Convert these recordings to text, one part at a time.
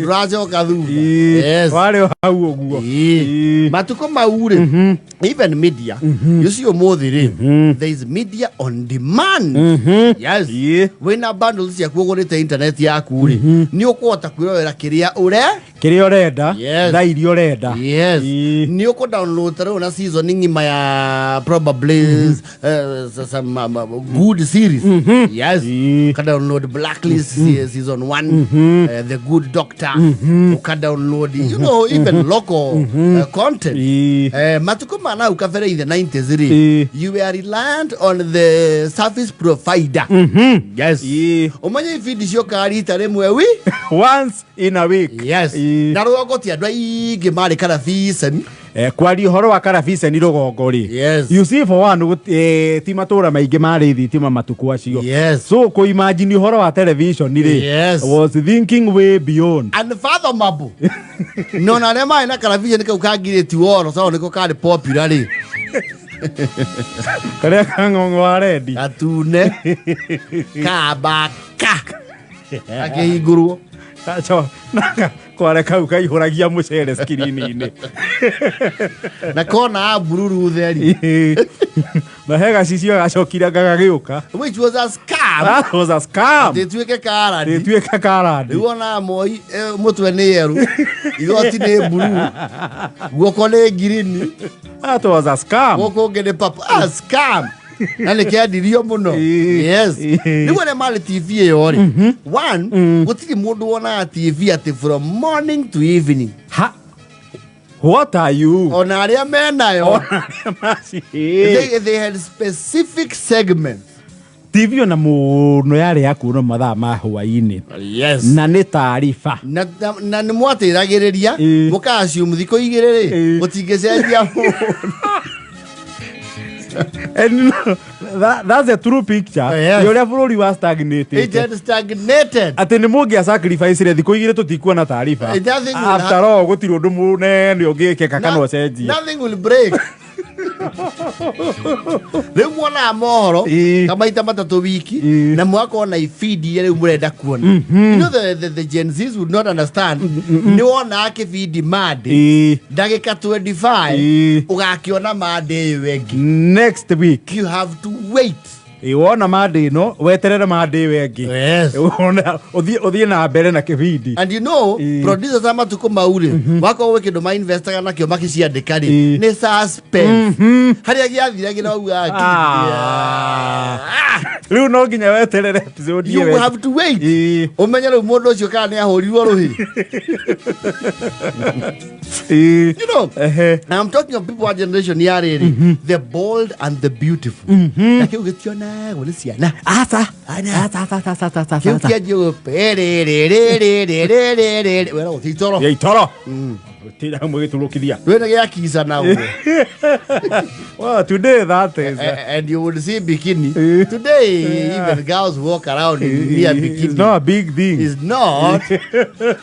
Ndũracoka thutha. Yes. Warĩ o hau ũguo. Ĩĩ. Matukũ mau rĩ, even media, you see, ũmũthĩ rĩ, there is media on demand. Yes. Wĩna bundles ciaku, ũgũrĩte internet yaku rĩ, nĩ ũkũhota kwĩrorera kĩrĩa ũre Kĩrĩa ũrenda. Yes. Thaa iria ũrenda. Yes. Nĩ ũkũ download ta rĩu na season ng'ima ya probably some good series. Yes. Uka download Blacklist season 1, The Good Doctor, uka download even local content. Matukũ ma nau kabere, in the 90s rĩ, you were reliant on the service provider. Yes. Ũmenye ibindi ciokaga rita rĩmwe wi Once in a week. Yes. Na rũgongo ti andũ aingĩ marĩ karabiceni. Kwaria ũhoro wa karabiceni rũgongo rĩ, you see, for one, ti matũra maingĩ marĩ thitima matukũ acio. So kũimagine ũhoro wa television rĩ, was thinking way beyond. Unfathomable. No na arĩa marĩ na karabiceni kau kangirĩti woro sawa nĩko karĩ popular rĩ. Karĩa kang'ong'o wa rendi. Gatune kabaka akĩhingũrwo. Gaco- na kware kau kaihũragia mũcere skirini-inĩ. Na kona ya bururu theri. Na he gacicio gacokire gagagĩũka. Which was a scam. That was a scam. Ĩtuĩke karandi. Ĩtuĩke karandi. Rĩu ona Moi, mũtwe nĩ yerũ, igoti nĩ buruu, guoko nĩ ngirini. That was a scam. Gũkũ ũngĩ nĩ purple. A scam na nĩ kĩendirio mũno. Yes. Rĩu arĩa marĩ TV ĩyo rĩ, one, gũtirĩ mũndũ wonaga TV atĩ from morning to evening. Ha, what are you? Ona arĩa menayo, Ona arĩa maci they had specific segments. TV ona mũno yarĩ ya kuona mathaa ma hwaĩ-inĩ. Na nĩ taariba. Na nĩ mwatĩragĩrĩria mũkaciumu thikũ 2 rĩ, mũtingĩcenjia. And you know, that's a true picture ya ũrĩa bũrũri wa stagnated. It had stagnated. Atĩ nĩ mũngĩa sacrifice rĩ, thikũ 2 tũtikuona taariba. It doesn't will After all, gũtirĩ ũndũ mũnene ũngĩkĩka kana ũcenjie. Nothing will break. Rĩu mwonaga mohoro kamaita 3 wiki na mũgakorwo na ibindi iria rĩu mũrenda kuona. You know the Gen Zs would not understand. Nĩ wonaga kĩbindi Monday, ndagĩka 25 ũgakĩona Monday ĩyo ĩngĩ. Next week. You have to wait. Ĩ, wona Monday ĩno, weterere Monday ĩyo ĩngĩ. Wona- ũthiĩ na mbere na kĩbindi. And producers a matukũ mau rĩ, wakorwo gwĩ kĩndũ mainvestaga nakĩo makĩciandĩka rĩ, nĩ suspense harĩa gĩathiragĩra waugaga. Ah. Rĩu no nginya weterere episode You ĩyo ĩngĩ. have to wait ũmenye rĩu mũndũ ũcio kana nĩ ahũrirwo rũhĩ. And I'm talking of people wa generation ya rĩrĩ, The Bold and the Beautiful, na kĩu gĩtionagwo nĩ ciana. Aca. Aca, aca, aca, aca, aca, Kĩu aca. kĩanjia perererererererere wera gũthiĩ toro. Ya itoro. Tira mũgĩtũrũkithia. Rwĩna gĩa kisa na ũguo. Well, today that is And you would see bikini. Today, even girls walk around in near bikini. It's not a big thing. It's not.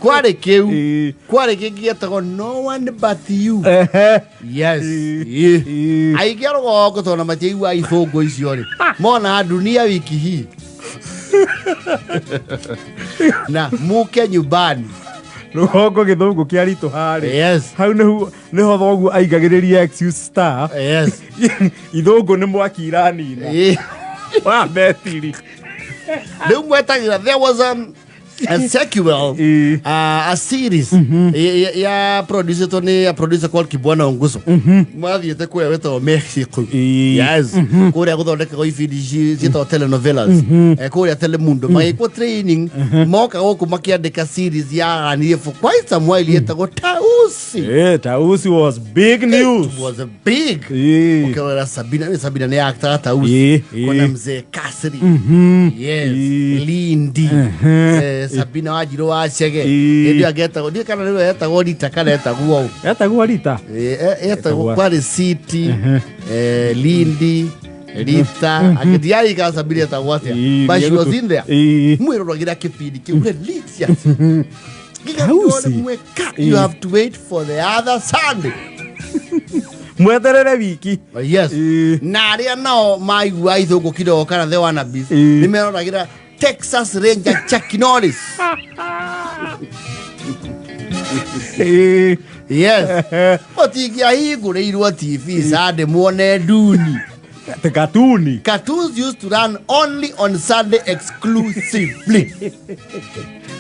Kwarĩ kĩu. Kwarĩ kĩngĩ gĩetagwo No One But You. Yes. Aingĩ a rũgongo tondũ matiaigua ibũngũ icio rĩ, mona Dunia Wiki Hii na Muke Nyumbani. Rũgongo gĩthũngũ kĩa ritũ harĩ. Hau nĩho thoguo aigagĩrĩria excuse star. Ithũngũ nĩ mwaki iranina. Wa betiri. Rĩu mwetagĩra there was a sequel, a series ya produced nĩ a producer called Kibwana Onguso, mathiĩte kũrĩa wĩtagwo Mexico. Yes, kũrĩa gũthondekagwo ibindi ciĩtagwo telenovelas. Kũrĩa Telemundo magĩkwo training, moka gũkũ makĩandĩka series ya anirie for quite some while yetagwo Tausi. Tausi was big news. It was a big. Ukirora Sabina, Sabina nĩ actor Tausi. Kuna mzee Kasri. Yes. Lindi. Sabina Wanjiru wa Chege. Hĩndĩ ĩyo angetagwo, ndiũĩ kana nĩwe etagwo Rita kana etagwo ũ. Etagwo Rita. Etagwo kwarĩ City, Lindi, Rita, angĩtiarĩ kana Sabina etagwo atĩa. But she was in there. Mwĩroragĩra kĩbindi kĩu religious. Tausi. Mweka. You have to wait for the other Sunday. Mweterere wiki. Yes. Na arĩa nao maigua ithũngũ kidogo kana the wannabes nĩ meroragĩra Texas Ranger Chuck Norris. Yes, mũtingĩahingũrĩirwo TV Sunday muone nduni. Te katuni. Cartoons used to run only on Sunday exclusively.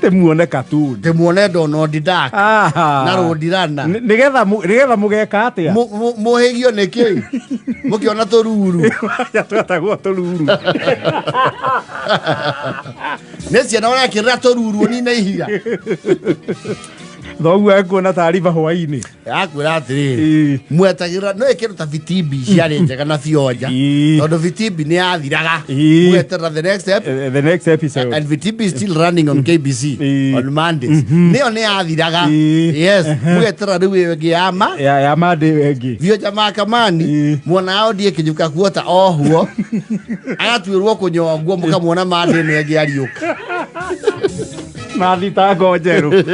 Te muone katuni. Ndĩmuone Donald Duck na Roadrunner. Nĩgetha mũgeka atĩa? Mũhĩgio nĩ kĩ mũkĩona tũruru? Twetagwo tũruru. Nĩ ciana ũrekĩrĩra tũruru ũnine ihiga. Thoguo ekuona taariba hwainĩ. Akwĩra atĩrĩrĩ, mwetagĩrĩra no ĩkĩndũ ta vitimbi ciarĩ njega na bionja, tondũ vitimbi nĩ yathiraga, mũgeterera the next step. The next episode. And vitimbi is still running on KBC on Mondays. Nĩyo nĩ yathiraga. Yes, mũgeterera rĩu ĩyo ĩngĩ ya ma ya Monday ĩyo ĩngĩ. Bionja makamani. Mwona ao ndiĩ kĩnyuka kuota ohuo agatuĩrwo kũnyongwo, mũkamuona Monday ĩno ĩngĩ ariũka. Na thitango njerũ.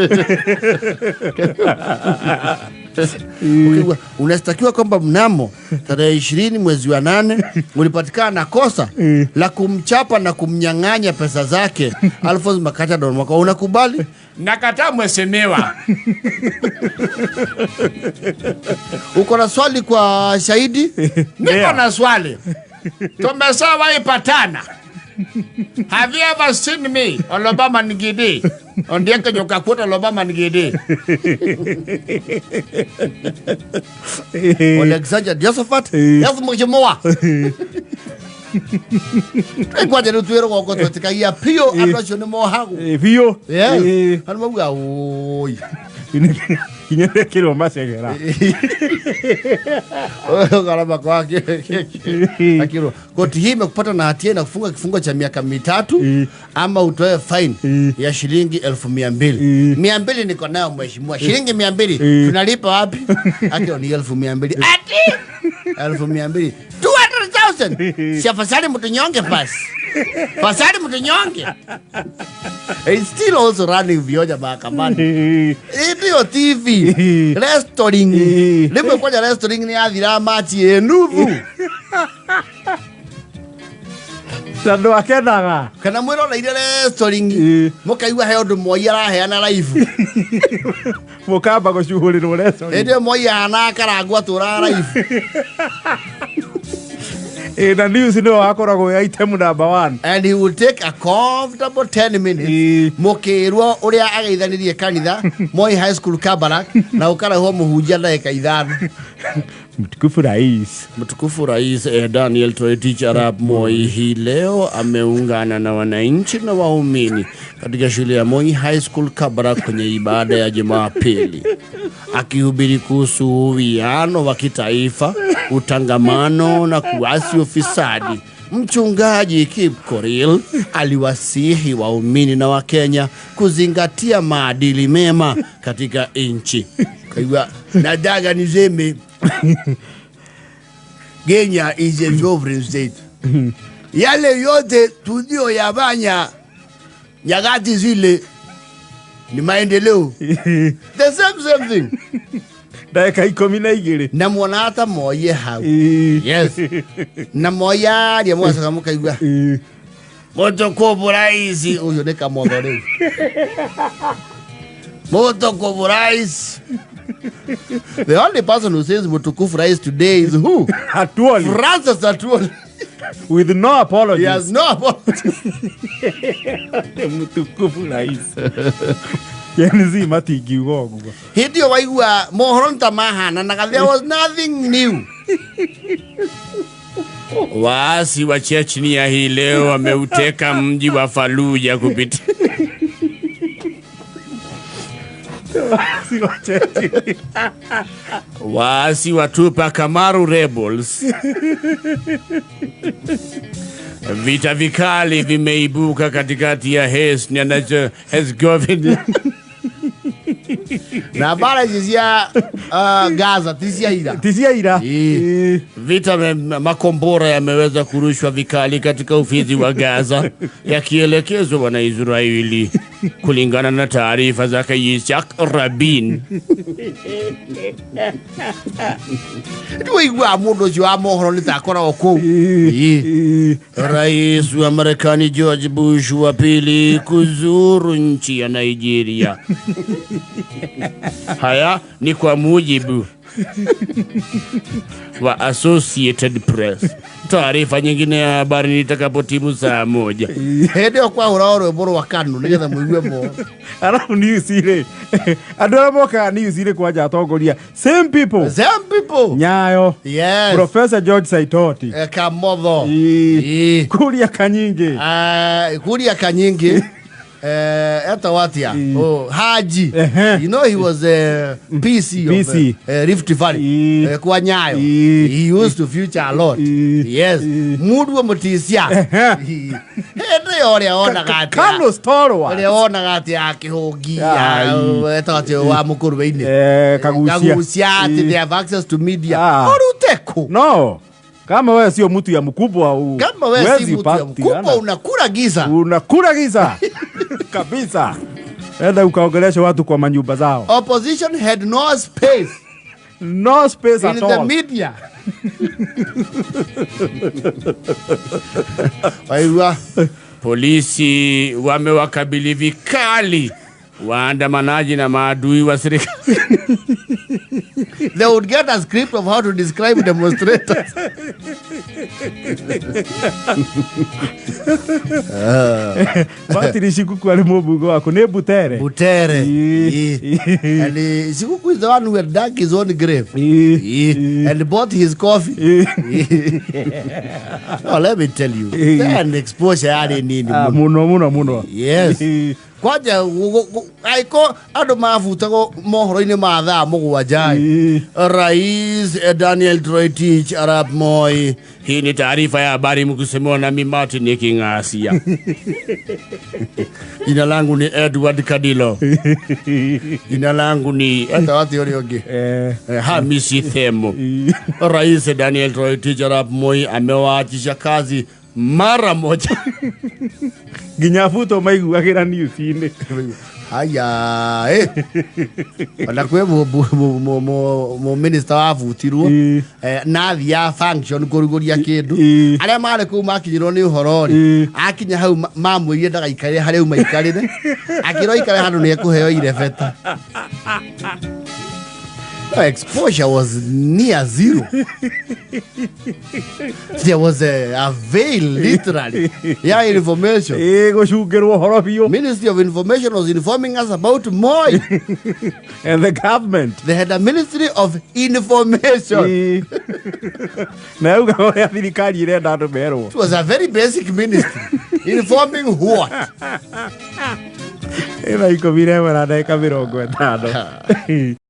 Ukiwa unastakiwa kwamba mnamo tarehe 20 mwezi wa 8 ulipatikana na kosa la kumchapa na kumnyang'anya pesa zake Alphonse Makacha Don Mwaka. Unakubali? Nakataa, mheshimiwa. Uko na swali kwa shahidi? Niko na swali. Tumeshawahi patana? Have you ever seen me Olobama Ngidi? Ondieke nyoka kuota Olobama Ngidi. Alexander Josephat. Yes, mheshimiwa. Kwanja rĩu twĩ rũgongo twetĩkagia biũ andũ acio nĩ mohagwo. Biũ. Yes. Andũ mauga ũi. Kinya rekĩrwo macegera. Gharama kwake akirwo koti hii imekupata na hatia na kufunga kifungo cha miaka 3 ama utoe fine ya shilingi 200,000. 200 niko nayo, mheshimiwa, shilingi 200. Tunalipa wapi? Akio ni 200,000, ati 200,000, 200,000. Si afadhali mtunyonge basi, afadhali mtunyonge. It's still also running vioja mahakamani. Ndio TV wrestling. Rĩmwe kwanja wrestling nĩ yathira machi ĩnuthu. Tondũ akenaga. Kana mwĩroreire wrestling, mũkaigua he ũndũ Moi araheana live. Mũkamba gũcuhũrĩrwo wrestling. Hĩndĩ ĩyo Moi ahana akarangwo atũraga live. Na news nĩwe wakoragwo wĩ item number one. And he will take a comfortable 10 minutes mũkĩrwo ũrĩa ageithanirie kanitha Moi High School Kabarak na ũkarehwo mũhunjia ndagĩka 5. Mtukufu rais. Mtukufu Rais Daniel Toroitich arap Moi hii leo ameungana na wananchi na waumini katika shule ya Moi High School Kabarak kwenye ibada ya Jumapili, akihubiri kuhusu uwiano wa kitaifa, utangamano na kuasi ufisadi. Mchungaji Kipkorir aliwasihi waumini na Wakenya kuzingatia maadili mema katika nchi. Kaigua, nataka niseme Kenya is a sovereign state. Yale yote tuliyoyafanya nyakati zile ni maendeleo. The same same thing. Ndagĩka 12. Na mwona hata Moi hau. Yes. Na Moi aria mwacoka mũkaigua mũtũkũbũ rais ũcio nĩ kamotho rĩu. Mũtũkũbũ rais. The only person who says "Mutukufu Rais" today is who? Atwoli. Francis Atwoli. With no apologies. He has no apology. Mtukufu rais. Gen Z matingiuga ũguo. Hĩndĩ ĩyo waigua mohoro nĩ ta mahananaga. There was nothing new. Waasi wa Chechnia hii leo wameuteka mji wa Faluja kupitia Si wacheche. Waasi wa Tupa Kamaru Rebels. Vita vikali vimeibuka katikati ya Bosnia na Herzegovina. Na bara ici cia Gaza ti cia ira. Ti cia ira. Vita makombora yameweza kurushwa vikali katika ufizi wa Gaza yakielekezwa Wanaisraeli. Kulingana na taarifa zake Yitzhak Rabin. Nĩwaiguaga mũndũ ũcio wa mohoro nĩ ta akoragwo kũu. Ĩĩ. Rais wa Marekani George Bush wa pili kuzuru nchi ya Nigeria. Haya ni kwa mujibu wa Associated Press. Taarifa nyingine ya habari ni itakapotimu saa 1. Hĩndĩ ĩyo kwahũragwo rwĩmbo rwa KANU nĩgetha mũigue mohoro. Arabu news rĩ, andũ arĩa mokaga news rĩ kwanja atongoria, same people. Same people. Nyayo. Yes. Professor George Saitoti. Kamotho. Ĩĩ. Ĩĩ. Kuria Kanyingi. Ah, Kuria Kanyingi. Etagwo atia? Oh, Haji. Ehe. You know he was PC of PC. Rift Valley. Ĩĩ. Kwa Nyayo. Ĩĩ. He used to future a lot. Ĩĩ. Yes. Ĩĩ. Mundu mutisia. Ehe. Hĩndĩ ĩyo ũrĩa onaga atĩ Carlos Torwa. ũrĩa wonaga atĩ akĩhũngia Ai. etagwo atĩ wa mũkũrwe-inĩ. Kagucia. Kagucia atĩ Ĩĩ. they have access to media. Ah. Ũrute kũ? No. Kama wewe sio mtu ya mkubwa u, Kama wewe si huwezi mtu ya patiana. mkubwa unakula giza. Unakula giza kabisa. Enda ukaongelesha watu kwa manyumba zao. Opposition had no space No space in at the all. media. Waigua. Polisi wamewakabili vikali waandamanaji na maadui wa serikali. They would get a script of how to describe demonstrators. Martin Shikuku arĩ mũmbunge waku nĩ Butere. Butere. Ĩĩ. Ĩĩ. And Shikuku is the one who had dug his own grave. Ĩĩ. Ĩĩ. And bought his coffee. Oh, let me tell you. Ĩĩ. Then exposure yarĩ nini Ah, mũno. mũno mũno mũno. Yes. Ĩĩ. Kwanja aiko andũ mabutagwo mohoro-inĩ ma thaa 7. Ĩĩ. Rais Daniel Toroitich arap Moi. Hii ni taarifa ya habari mkisomewa nami Martin King'asia. Jina langu ni Edward Kadilo. Jina langu ni Etawati ũrĩa ũngĩ. Hamisi Themo. Rais Daniel Toroitich arap Moi amewaachisha kazi mara moja. Nginya buto maiguagĩra news-inĩ. Haya, ona kwĩ mũ minister wabutirwo Ĩĩ. na athiaga function kũrugũria kĩndũ. Ĩĩ. Arĩa marĩ kũu makinyĩrwo nĩ ũhoro rĩ, Ĩĩ. akinya hau mamwĩrire ndagaikarĩre harĩa auma aikarĩre, akĩrwo aikare handũ nĩ ekũheo irebeta. No, exposure was near zero. There was a veil, literally, yeah, information. Ĩĩ, gũcungĩrwo ũhoro biũ. Ministry of Information was informing us about Moi. And the government. They had a Ministry of Information. Ĩĩ. Na yauga ũrĩa thirikari ĩrenda andũ merwo. It was a very basic ministry. Informing what? Ĩna 11 na ndagĩka 50.